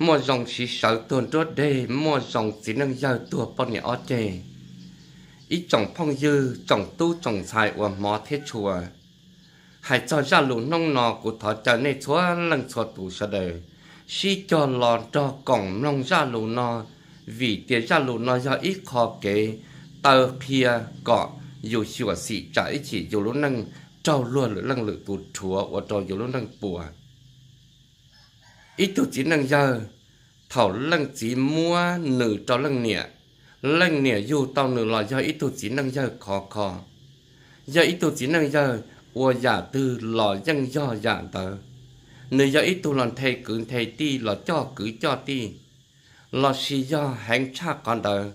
Muaj zoo siv sawv tuag nruab deg, muaj zoo txiv neej yawg tuag poj niam ob ceg. Ib tsoom phooj ywg, tsoom tub tsoom ntxhais uas hmov thiab tshua, hais txog zaj lus hnub no kuv thov caw nej txhua leej txhua tus sawv daws sib cog los nrog koom mloog zaj lus no, vim tias zaj lus no yog ib qho kev taw qhia kom yus xyuam xim tsam ib chim yus lub neej raug luag lwm leej lwm tus rhuav ua rau yus lub neej puas. Ib tug txiv neej yawg, thaum leej txiv muab nws rau leej niam, leej niam yug tau nws los yog ib tug txiv neej yawg khov kho, yog ib tug txiv neej yawg ua yam twg los yeej yog yam ntawd. Nws yog ib tug los nthe kwv nthe tij, los coj kwv coj tij, los sis yog heev tshaj qhov ntawd,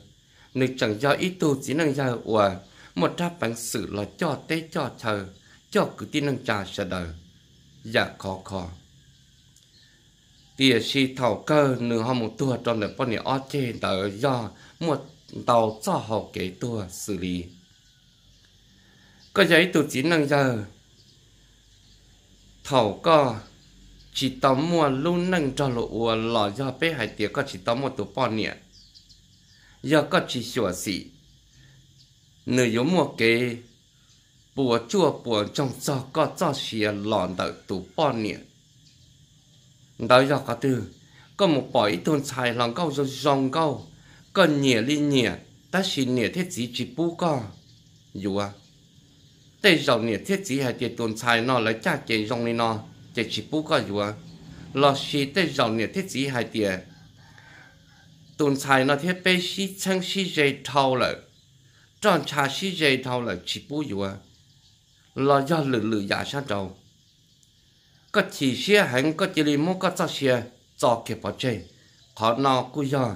nws tseem yog ib tug txiv neej yawg uas muaj rab peev xwm los coj teb coj chaw, coj kwv tij neej tsa sawv daws yam khov kho. Tiam sis thaum kawg nws ho mus tuag rau ntawm poj niam ob ceg ntawd yog muaj ntau txoj hau kev tuag xws li: Koj yog ib tug txiv neej yawg, thaum koj tsis tau muaj lub neej nrog luag ua los yog peb hais tias koj tsis tau muaj tus poj niam, yog koj tsis xyuam xim, nws yuav muaj kev puas tsuaj puas ntsoog txog koj txoj sia los ntawm tus poj niam ntawd yog qhov twg? Koj mus pom ib tug ntxhais hluas nkauj zoo zoo nkauj, koj nyiam li nyiam, tab sis niam thiab txiv tsis pub koj yuav. Tej zaum niam thiab txiv hais tias tus ntxhais no lawv caj ces zoo li no, ces tsis pub koj yuav. Los sis tej zaum niam thiab txiv hais tias tus ntxhais no thiab peb sib txheeb sib ze dhau lawm, roj ntsha sib ze dhau lawm tsis pub yuav, los yog lwm lwm yam sab nraud. Koj chim siab heev koj cia li muab koj txoj sia txo kiag pov tseg. Qhov no kuj yog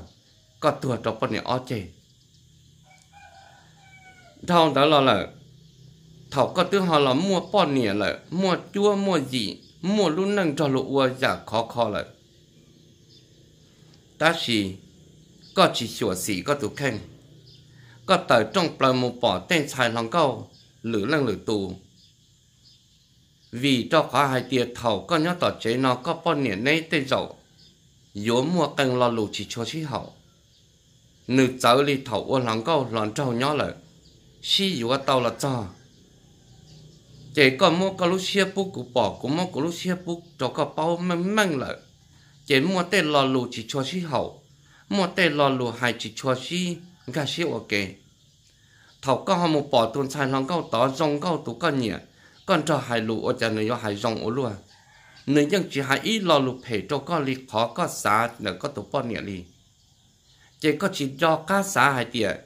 koj tuag rau poj niam ob ceg. Dhau ntawd los lawm, thaum koj twb ho los muaj poj niam lawm, muaj cuab muaj yim, muaj lub neej nrog luag ua yam khov kho lawm, tab sis koj tsis xyuam xim koj tus kheej, koj tawm rooj plaws mus pom tej ntxhais hluas nkauj lwm leej lwm tus. Vim rau qhov hais tias thaum koj nyob tom tsev no koj poj niam neb tej zaum yuav muaj qee lo lus tsis tshua sib haum. Nws txawv li thaum ua hluas nkauj hluas nraug nyob lawm, sib yuav tau los txog, ces koj muab koj lub siab pub kuv pom, kuv muab kuv lub siab pub rau koj paub meej meej lawm, ces muaj tej lo lus tsis tshua sib haum, muaj tej lo lus hais tsis tshua sib nkag siab ua ke. Thaum koj ho mus pom tus ntxhais hluas nkauj tod zoo nkauj tus koj nyiam, koj nrog hais lus ua cas nws yuav hais zoo ua luaj. Nws yeej tsis hais ib lo lus phem rau koj li qhov koj xav ntawm koj tus poj niam li. Ces koj tsis nco qab xav hais tias,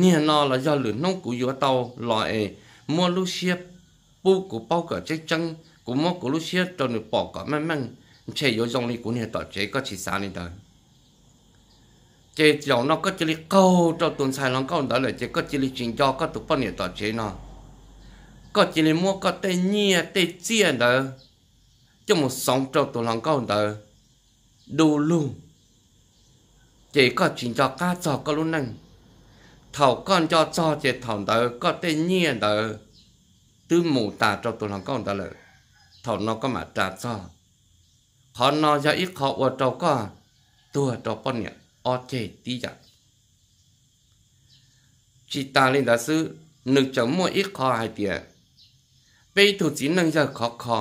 niag no los yog lwm hnub kuv yuav tau los es muab lub siab pub kuv paub kom tseeb tseeb, kuv muab kuv lub siab rau nws pom kom meej meej, ntshe yuav zoo li kuv niag tom tsev, koj tsis xav li ntawd. Ces zaum no koj cia li qaug rau tus ntxhais hluas nkauj ntawd lawm ces koj cia li tsis nco koj tus poj niam tom tsev no. Koj cia li muab koj tej nyiaj tej txiaj ntawd coj mus xoov rau tus hluas nkauj ntawd du lug, ces koj tsis nco qab txog koj lub neej. Thaum koj nco txog ces thaum ntawd koj tej nyiaj ntawd twb mus tas rau tus hluas nkauj ntawd lawm. Thaum no koj mam ras txog. Qhov no yog ib qho ua rau koj tuag rau poj niam ob ceg tib yam. Tsis tas li ntawd xwb, nws tseem muaj ib qho hais tias, peb ib tug txiv neej yawg khov kho,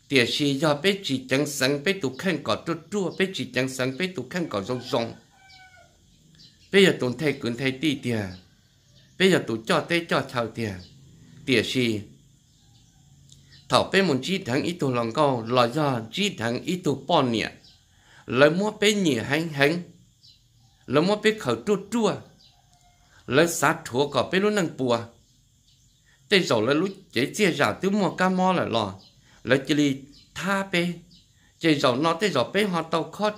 tiam sis yog peb tsis ceev xeev peb tus kheej kom ruaj ruaj, peb tsis ceev xeev peb tus kheej kom zoo zoo, peb yog tus nthe kwv nthe tij tiag, peb yog tus coj teb coj chaw tiag, tiam sis thaum peb mus ntsib dheev ib tug hluas nkauj los yog ntsib dheev ib tug poj niam, lawv muab peb nyiam heev heev, lawv muab peb khaws ruaj ruaj, lawv xav rhuav kom peb lub neej puas. Tej zaum lawv lub cev txiaj zam twb muaj kab mob lawm los lawv cia li thab peb, ces zaum no tej zaum peb ho tau khob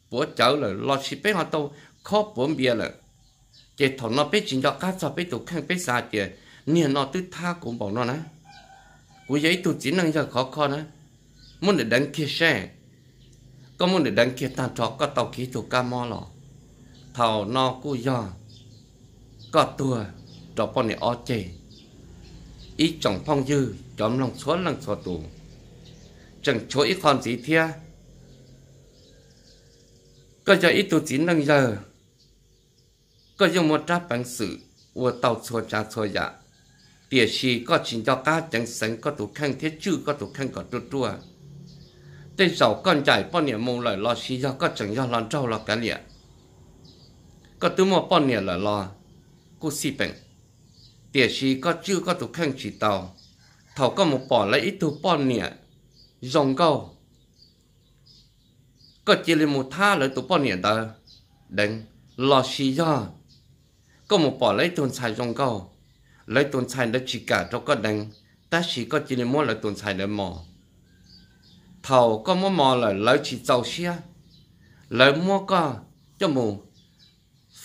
puav cawv lawm los sis peb ho tau khob puav npias lawm. Ces thaum no peb tsis nco qab txog peb tus kheej, peb xav hais tias, niag no twb thab kuv npaum no na, kuv yog ib tug txiv neej yawg khov kho na, muab nws deev kiag seb, koj muab nws deev kiag tag nrho koj tau kiag ib tug kab mob los. Thaum no kuj yog koj tuag rau poj niam ob ceg. Ib tsoom phooj ywg cov mloog txhua leej txhua tus, tseem tshuav ib qho ntxiv thiab. Koj yog ib tug txiv neej yawg, koj yeej muaj rab peev xwm ua tau txhua tsav txhua yam, tiam sis koj tsis nco qab ceev xeev koj tus kheej thiab tswj koj tus kheej kom ruaj ruaj. Tej zaum koj ncaim poj niam mus lawm los sis yog koj tseem yog hluas nraug los kav liam, koj twb muaj poj niam lawm los kuj xij peem, tiam sis koj tswj koj tus kheej tsis tau. Thaum koj mus pom lawv ib tug poj niam zoo nkauj, koj cia li mus thab lawv tus poj niam ntawd deev, los sis yog koj mus pom lawv ib tug ntxhais zoo nkauj, lawv tus ntxhais ntawd tsis kam rau koj deev, tab sis koj cia li muab lawv tus ntxhais ntawd mos. Thaum koj muab mos lawm lawv tsis txaus siab, lawv muab koj coj mus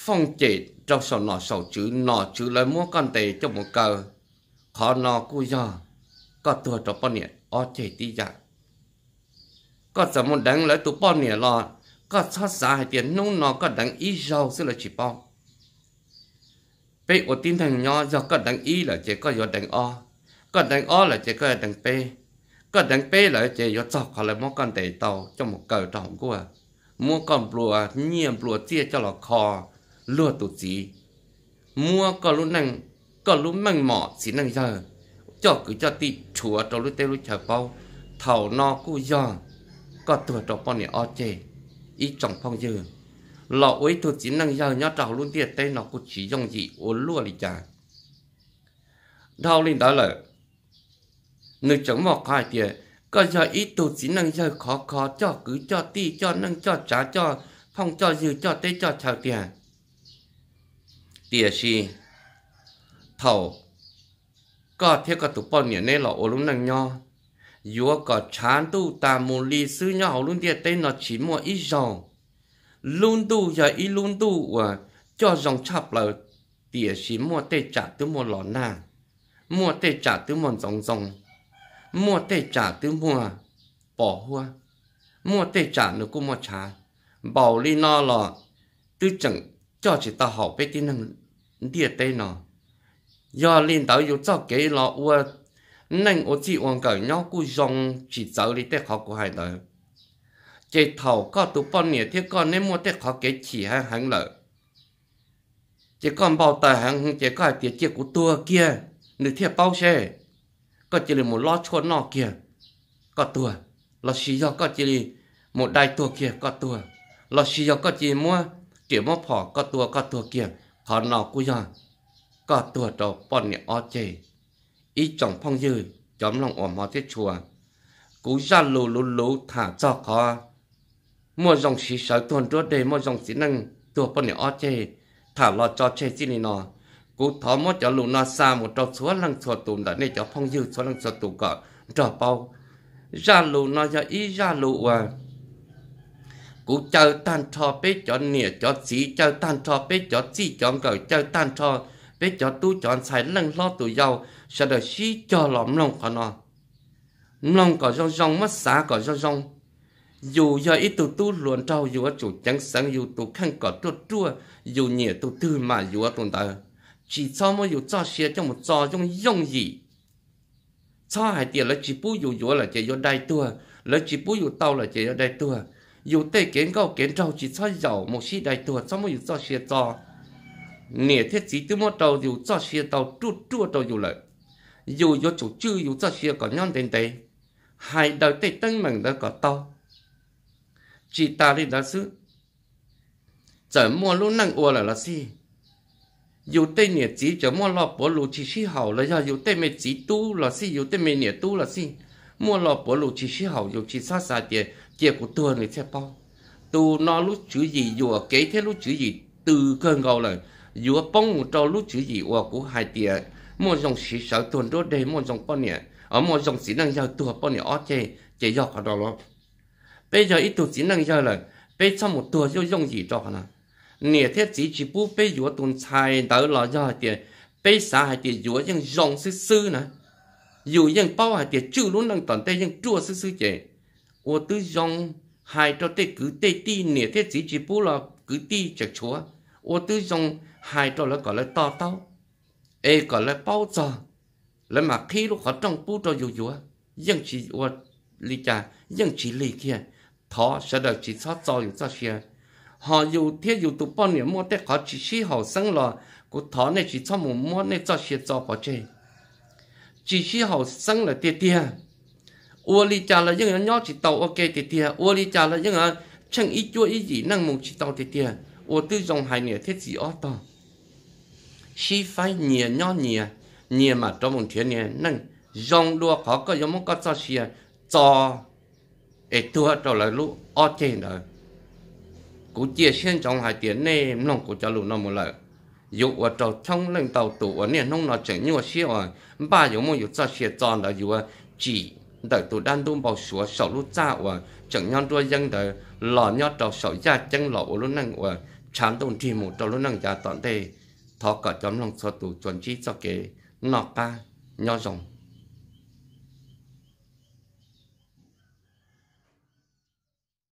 fooj cem rau saum nom saum tswv, nom tswv lawv muab koj ntes coj mus kaw. Qhov no kuj yog koj tuag rau poj niam ob ceg tib yam. Koj txawm mus deev lawv tus poj niam los koj txhob xav hais tias hnub no koj deev ib zaug xwb lawv tsis paub. Peb ua tib neeg nyob yog koj deev ib lawm ces koj yuav deev ob, koj deev ob lawm ces koj yuav deev peb, koj deev peb lawm ces yuav txog qhov lawv muab koj ntes tau coj mus kaw rau hauv nkuaj, muab koj nplua nyiaj nplua txiaj coj los kho luag tus txiv, muab koj lub meej mom txiv neej yawg, coj kwv coj tij rhuav rau lub teb lub chaw paub. Thaum no kuj yog koj tuag rau poj niam ob ceg. Ib tsoom phooj ywg, los ua ib tug txiv neej yawg nyob rau hauv lub ntiaj teb no kuj tsis yooj yim ua luaj li cas. Dhau li ntawd lawm, nws tseem muaj qhov hais tias koj yog ib tug txiv neej yawg khov kho coj kwv coj tij coj neej coj tsav coj phooj coj ywg coj teb coj chaw tiag. Tiam sis thaum koj thiab koj tus poj niam neb los ua lub neej nyob, yuav kom tshav ntuj tas mus li xwb nyob hauv lub ntiaj teb no tsis muaj ib zaug. Lub ntuj yog ib lub ntuj uas coj zoo tshaj plaws, tiam sis muaj tej tsam twb muaj los nag, muaj tej tsam twb muaj ntxoov ntxoo, muaj tej tsam twb muaj pos huab, muaj tej tsam nws kuj muaj tshav. Npaum li no los twb tseem coj tsis tau haum peb tib neeg ntiaj teb no. Yog li ntawd yus txoj kev los ua neej ua txij ua nkawm nyob kuj zoo tsis txawv li tej qhov kuv hais ntawd. Ces thaum koj tus poj niam thiab koj neb muaj tej qhov kev chim heev heev lawm, ces koj npau taws heev ces koj hais tias cia kuv tuag kiag nws thiaj paub seb. Koj cia li mus lob tshuaj noj kiag, koj tuag. Los sis yog koj cia li mus dai tuag kiag koj tuag. Los sis yog koj cia li muab riam muab phom koj tua koj tuag kiag. Qhov no kuj yog koj tuag rau poj niam ob ceg. Ib tsoom phooj ywg cov mloog uas hmov thiab tshua, kuv zaj lus luv luv tham txog qhov muaj zoo siv sawv tuag nruab deg, muaj zoo txiv neej tuag poj niam ob ceg, tham los tso tseg txij li no. Kuv thov muab cov lus no xa mus rau txhua leej txhua tus ntawm nej cov phooj ywg txhua leej txhua tus kom nrog paub. Zaj lus no yog ib zaj lus uas kuv caw tag nrho peb cov niam cov txiv, caw tag nrho peb cov txij cov nkawm, caw tag nrho peb cov tub cov ntxhais leej hlob tus yau, sawv daws sib cog los mloog qhov no. Mloog kom zoo zoo, muab xav kom zoo zoo. Yus yog ib tug tub hluas nraug, yus yuav tsum ceev xeev yus tus kheej kom ruaj ruaj, yus nyiam tus twg mas yuav tus ntawd. Tsis txhob muab yus txoj sia coj mus txo yooj yooj yim. Txhob hais tias lawv tsis pub yus yuav lawm ces yuav dai tuag, lawv tsis pub yus tau lawm ces yuav dai tuag. Yus tej kev nkauj kev nraug tsis txhob yaum mus sib dai tuag, txhob muab yus txoj sia txo. Niam thiab txiv twb muab rau yus txoj sia tau ruaj ruaj rau yus lawm, yus yuav tsum tswj yus txoj sia kom nyob ntev ntev, hais daws tej teeb meem ntawd kom tau. Tsis tas li ntawd xwb, txawm muaj lub neej ua lawm los xij, yus tej niam txiv txawm muaj lo puav lus tsis sib haum los yog yus tej me txiv tub los xij, yus tej me niam tub los xij, muaj lo puav lus tsis sib haum, yus tsis txhob xav tias cia kuv tuag nws thiaj paub. Tus no lub tswv yim yuam kev thiab lub tswv yim tws kawg nkaus lawm, yuav poob mus rau lub tswv yim uas kuv hais tias muaj zoo siv sawv tuag nruab deg, muaj zoo poj niam, muaj zoo txiv neej yawg tuag poj niam ob ceg, ces yog qhov no los. Peb yog ib tug txiv neej yawg lawm, peb txhob mus tuag yooj yooj yim rau qhov no. Niam thiab txiv tsis pub peb yuav tus ntxhais ntawd los yog hais tias peb xav hais tias yuav yeej zoo xwb xwb na. Yus yeej paub hais tias tswj lub neej tom ntej yeej ruaj xwb xwb ces ua twb zoo hais rau tej kwv tej tij, niam thiab txiv tsis pub los kwv tij tseem tshuav, ua twb zoo hais rau lawv kom lawv to taub, es kom lawv paub txog, lawv mam qhib lub qhov rooj pub rau yus yuav. Yeej tsis ua li cas, yeej tsis lig kiag. Thov sawv daws tsis txhob txo yus txoj sia. Ho yus thiab yus tus poj niam muaj tej qhov tsis sib haum xeeb los kuv thov nej tsis txhob mus muab nej txoj sia txo pov tseg. Tsis sib haum xeeb lawm tiag tiag, ua li cas los yeej yuav nyob tsis tau ua ke tiag tiag, ua li cas los yeej yuav tsheej ib cuab ib yim neej mus tsis tau tiag tiag. Ua twb zoo hais niam thiab txiv ob tog, sib faib nyias nyob nyias, nyias mam rov mus nrhiav nyias neej. Zoo dua qhov koj yuav muab koj txoj sia txo es tuag rau lawv lub ob ceg ntawd. Kuv cia siab ntsoov hais tias nej mloog kuv cov lus no mus lawm, yuav ua rau thoob leej ntau tus uas niaj hnub no tseem nyuaj siab uas npaj yuav muab yus txoj sia txo ntawd yuav tsim ntawm tus dab ntub npau suav saum lub txaj uas tseem nyob nruab yeeb ntawd los nyob rau saum yaj ceeb los ua lub neej uas tshav ntuj nrig mus rau lub neej yav tom ntej. Thov kom cov mloog txhua tus tsuas ntsib txoj kev noj qab nyob zoo.